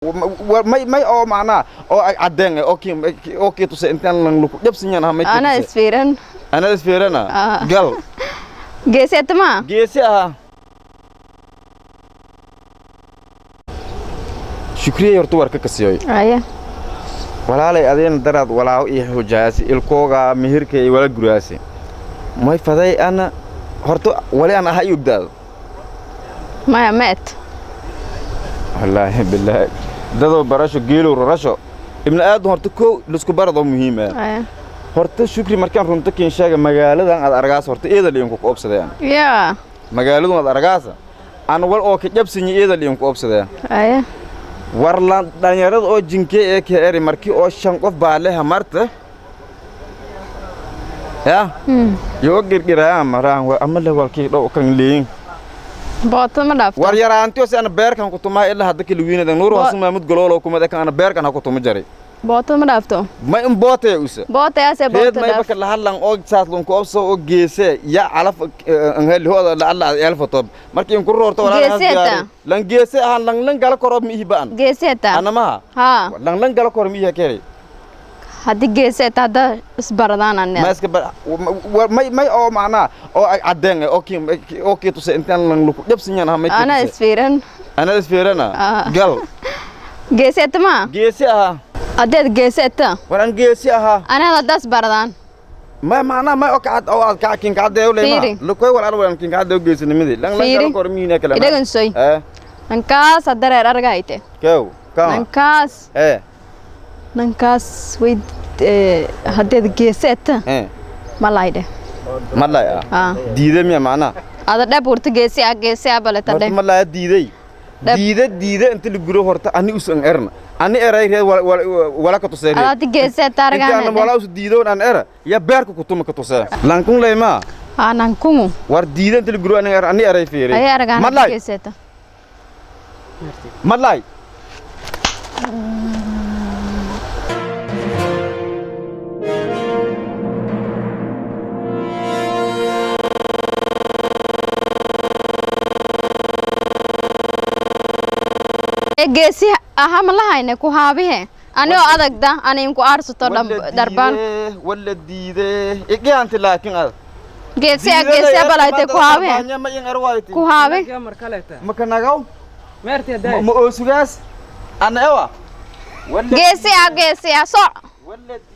May oo macnaa oo cadeen oo kii oo kii tusay intaan lang luku jabsinyan ah may kii Ana tusay. Isfiiran. Ana isfiirana. Ah. Gal. Geesi ma? Geesi ahaa. Shukriya horta warka ka siiyoy. Aya. Walaalay adeena daraad walaaw iyo hujaasi ilkooga mihirka iyo wala guraasi may faday ana horta wali aan ahay ogdaado. Maya met. Wallaahi bilaahi dadoo barasho geelow rarasho ibni aadam horta kow lisku baradoo muhiim ah. Aya. Horta Shukri, markaan runta kiin sheega, magaaladan aad argaas horta eedal idinku oobsadeen. Ya. Magaaladan aad argaasa aan wal oo ka jabsanyi eedal idinku oobsadeen. Aya. War la dhalinyarada oo jinkee ee ka eri markii oo shan qof baa leha marta ya yoo girgirayaan maraan wa ama le walkii dhow kan leeyin. Boota ma dhaafto. War yaraantiyo si ana beerkan ku tumaa ilaa hadda kala wiinada Nuur Bo- Hasan Maamud Goloolo kuma kan ana beerkan ha ku tuma jaray. Boota ma dhaafto. Ma in bootay usa. Boota yaase reed boota may dhaaf. Baka lahadlan oo saas lun ku obso oo geese ya calaf anheli hooda la alla elfotob markii in ku roorto walaa. Geeseeta. Lan geese ahan lan lan gala koro mi baan. Geesi ta. Ana maha. Ha. Lan lan gala koro mi kere. Haddii geesi ta hadda isbaradaan Ma ane. iska bar may may oo macnaa oo cadeen oo kii oo kii tusay intaan lan luku jabsinyan ah may kii Ana tusay. Isfiiran. Ana isfiirana. Ah. Gal. Geesi ma? Geesi ahaa. Haddaad geesi ta. War an geesi ahaa. Ana hadda isbaradaan. Ma macnaa may oo kacad oo aad kac kiin kacad leema. Fiiri. Lukoy wal arwan kiin kacad geesinimadii lan lan gala Fiiri. koro mi kale. Idhagansoy. Eh. Nankaas hadda reer argayte. Kew kama. Nankaas. Eh. Nankaas way haddaad geesi ta. Eh. Ma laydhe. Malay ah. Ah. Diiday miya macnaa? Ada dheb horta geesi ah, geesi ah baleta horta dheh. Malaya diiday. Dheb. Diida diida inta la guro horta ani usan erna ani eray reed wala wala ka tusay Ada reed haddi geesi ta inta ana argaan. Wala us diidoon an era ya beerka kutuma ka tusay lankun leyma. Ah, nankungu. War diida inta la guro ani era ani eray fiiri. Ay argaan haddi malay. Geesi ta. Malay. Ee geesi aha ma lahayne ku haabihe. Ani oo adagda ani inku aarsato dharbaan. Wala diide igianti laakiin ad Geesi ah, geesi ah balayte ku haabihe. Ma in erwayti. Ku haabi. Mar kaleeta. Maka nagaw. Meertee daay. Ma oosugaas ana ewa wala. Geesi ah, geesi ah soc. Wala.